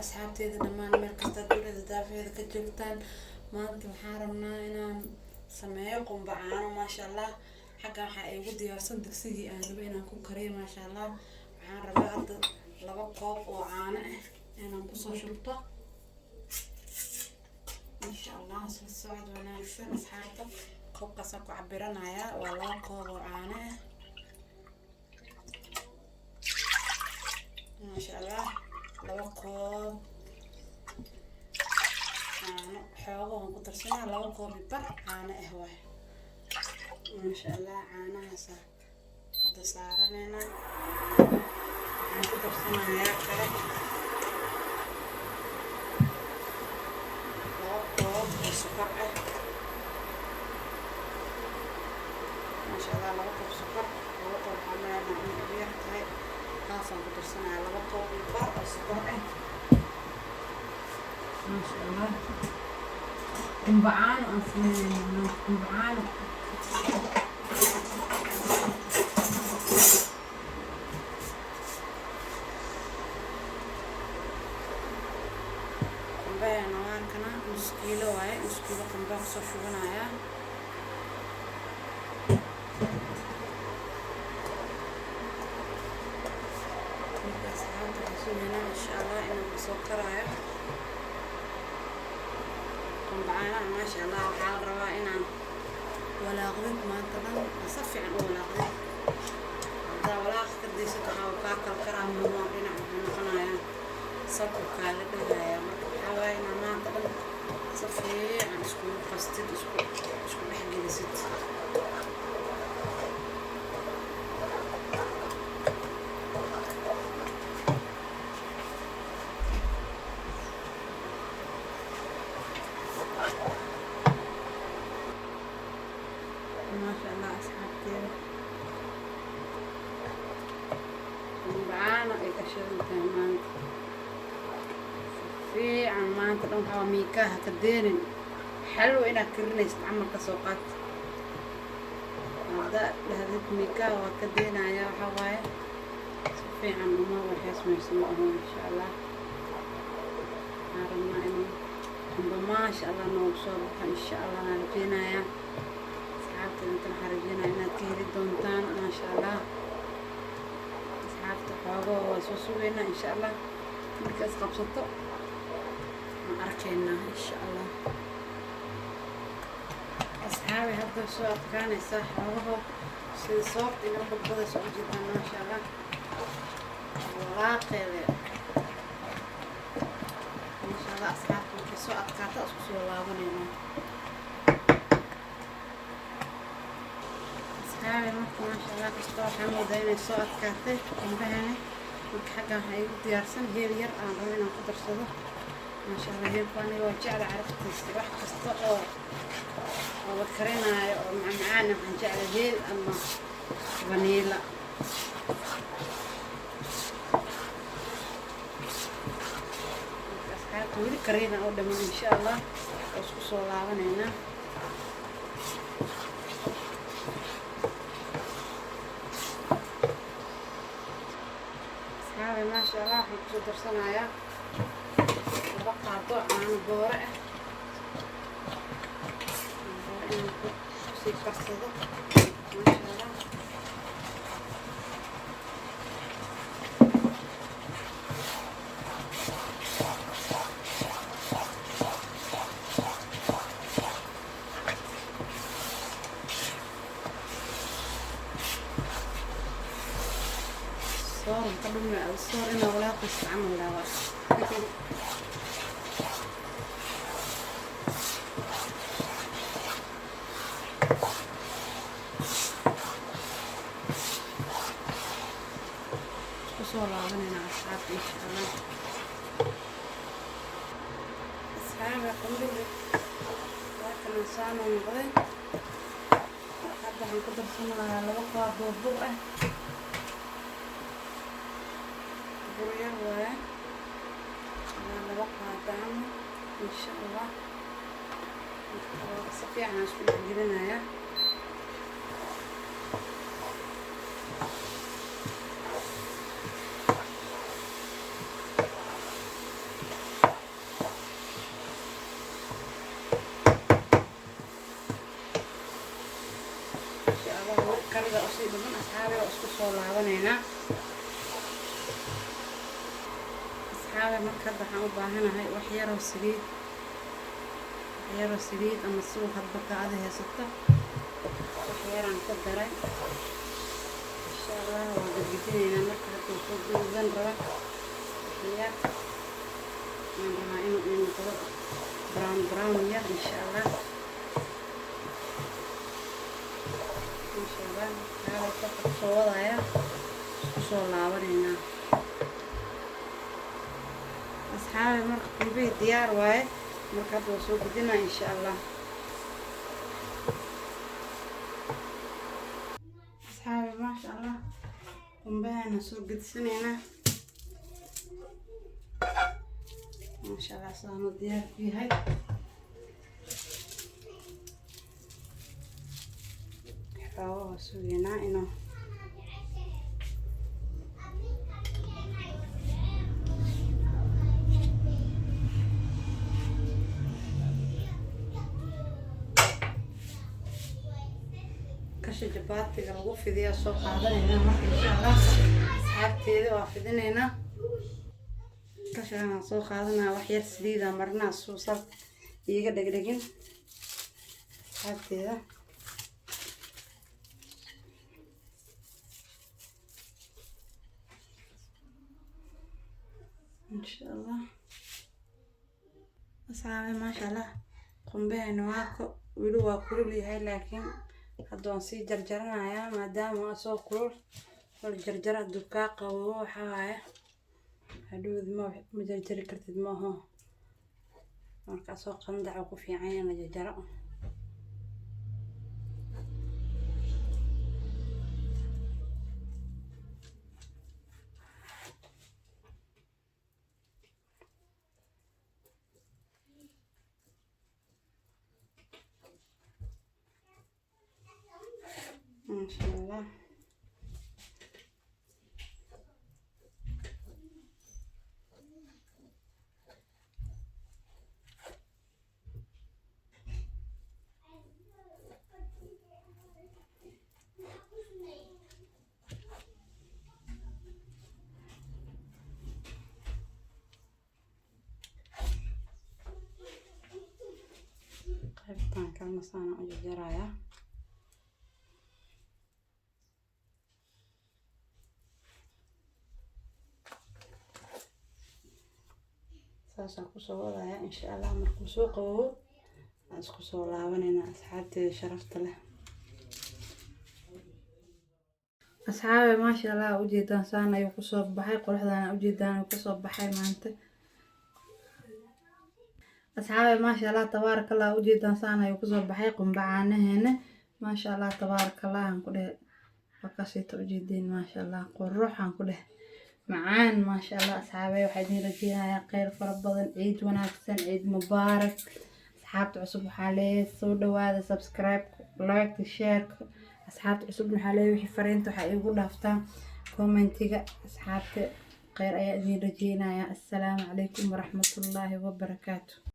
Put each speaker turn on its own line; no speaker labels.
Asxaabteeda dhammaan meel kasta dunida daafeeda ka joogtaan, maanta waxaan rabnaa inaan sameeyo qumba caano. Maasha Allah, xagga waxaa igu diyaarsan digsigii aan rabo inaan ku kariyo. Maasha Allah, waxaan rabaa hadda 2 koob oo caano ah inaan kusoo shubto, insha Allah. Soo socod wanaagsan, asxaabta. Koobkaasaan ku cabiranayaa, waa 2 koob oo caano ah. Maasha Allah, 2 koob caano xooga waan ku darsanaa, 2 koob iyo bar caano ah waay. Maasha Allah, caanahaasa hadda saaraneynaa. Waxaan ku darsanayaa kale 2 koob oo sokor ah. Maasha Allah, 2 koob sokor, 2 koob waxaa malaynaa inay ugu yar tahay, taasaan ku darsanayaa 2 koob iyo bar oo sokor ah. Maasha Allah, qumba caano aan sameynayna, qumba caano. Qumbahana waa kana, nus kiilo waaye, nus kiilo qumbaa kusoo shubanayaa. Marka asxaabta, waxaan sugaynaa, insha Allah, inuu kasoo karaayo qumba caanaha. Maasha Allah, waxaa la rabaa inaan walaaqdid maanta dhan, si fiican u walaaqdid. Haddaa walaaqa ka daysid, waxaa kaa kala karaa mumo, dhinac wuxuu noqonayaa salku kaala dhagaaya. Marka waxaa waaye inaa maanta dhan si fiican iskugu qastid, isku dhex gelisid. Maasha Allah, asxaabteeda, qumbacaano ay ka shidan tahay maanta si fiican. Maanta dhan waxaa miikaha ka deenin, xalwo inaad karinaysid camal ka soo qaad. Haddaa dhahdid miikaha waa ka deenaya, waxaa waaye si fiican uma waxeysmayso, ma aho. Insha Allah, waxaan rabnaa inuu qumba, maasha Allah, noogu soo baxo, insha Allah waan rajeynayaa. Asxaabta intan waxaan rajeynaya inaad ka heli doontaan. Maasha Allah, asxaabta, xoogo waa soo sugaynaa, insha Allah. Marka is qabsato waan arkaynaa, insha Allah. Asxaabi, hadda soo adkaanaysaa xoogaho, sida soorta inoo badbadayso u jeedaan. Maasha Allah, walaaqeeda. Maasha Allah, asxaabta, markay soo adkaata isku soo laabaneynaa. Asxaabi, marka maasha Allah, kasta waxaa moodaa inay soo adkaatay qumbahani. Marka xaggan waxaa igu diyaarsan heel yar aan rabo inaan ku darsado. Maasha Allah, heelku aniga waa jecla caraftiisa. Wax kasta oo la karinaayo oo macmacaan, waxaan jecla heel ama vaniila. Marka asxaabta, weli karina oo dhaman, insha Allah oo isku soo laabanaynaa. Asxaabi, maasha Allah, waxaan kusoo darsanayaa 2 qaado caano boore ah, boore inaan kusii karsado. Maasha Allah. Soor ka dhumi, soor inaa walaaqaysa camal dhawa. Isku soo laabanayna, asxaabta, insha Allah. Asxaaba, qumbihii waa kana saanuu noqday. Hadda waxaan ku darsanayaa 2 qaado bur ah, bur yar waaye, ilaa 2 qaado camal, insha Allah. Si fiican aan isku dhex gelinayaa. Karida usii dhiman, asxaabi, waa isku soo laabanaynaa, asxaabi. Marka hadda waxaan u baahanahay wax yaroo saliid, wax yaroo saliid ama suuq hadba ka ada haysato. Wax yaraan ku daray, insha Allah. Waa gadgedinaynaa. Marka hadda soo guduudan raba, wax yar aan rabaa inuu ii noqdo brown, brown yar, insha Allah, insha Allah. Xaalay korka kusoo wadaya, isku soo laabanaynaa, asxaabi. Marka qumbihii diyaar waaye. Marka hadda waa soo gudinaa, insha Allah. Asxaabi, maasha Allah, qumbahana soo gedisaneynaa, maasha Allah. Saanu diyaar ku yahay. Xooga waa sugeynaa inuu kasha jabaatiga lagu fidiyaa soo qaadanaynaa. Marka, insha Allah, asxaabteeda, waa fidinaynaa. Kashaan soo qaadanaa, wax yar saliida marinaa, suusal iiga dhegdhegin, asxaabteeda. Insha Allah, asxaabe, maasha Allah, qumbaheena waa ko weli waa kulul yahay, laakiin hadda waan sii jarjaranayaa maadaama asoo kulul wal jarjara. Hadduu kaa qaboobo, waxaa waaye hadhowdi ma jarjari kartid maaho. Marka asoo qandac ku fiican yahay la jarjaro. Maasha Allah. Qaybtan kalena saana u jarjarayaa. Saasaan kusoo wadayaa, insha Allah. Markuu soo qaboobo aan isku soo laabanayna, asxaabteeda sharafta leh. Asxaabe, maasha Allah, ujeedaan saan ayuu kusoo baxay. Quruxdana ujeedaan ayuu kusoo baxay maanta. Asxaabe, maasha Allah, tabaaraka Allah, ujeedaan saan ayuu kusoo baxay qumba caanaheena. Maasha Allah, tabaaraka Allah aan ku dheh. Wakasiita ujeediin, maasha Allah, qurux aan ku dheh, macaan, maasha Allah. Asxaabe, waxaa idin rajeynayaa kheyr fara badan, ciid wanaagsan, ciid mubaarak. Asxaabta cusub waxaa leeyahay soo dhawaada, subscribe, like, share. Asxaabta cusub waxaa leeyahay wixii fariinta waxaa iigu dhaaftaa commentiga. Asxaabta, kheyr ayaa idin rajeynayaa. Assalaamu calaykum waraxmatullaahi wabarakaatu.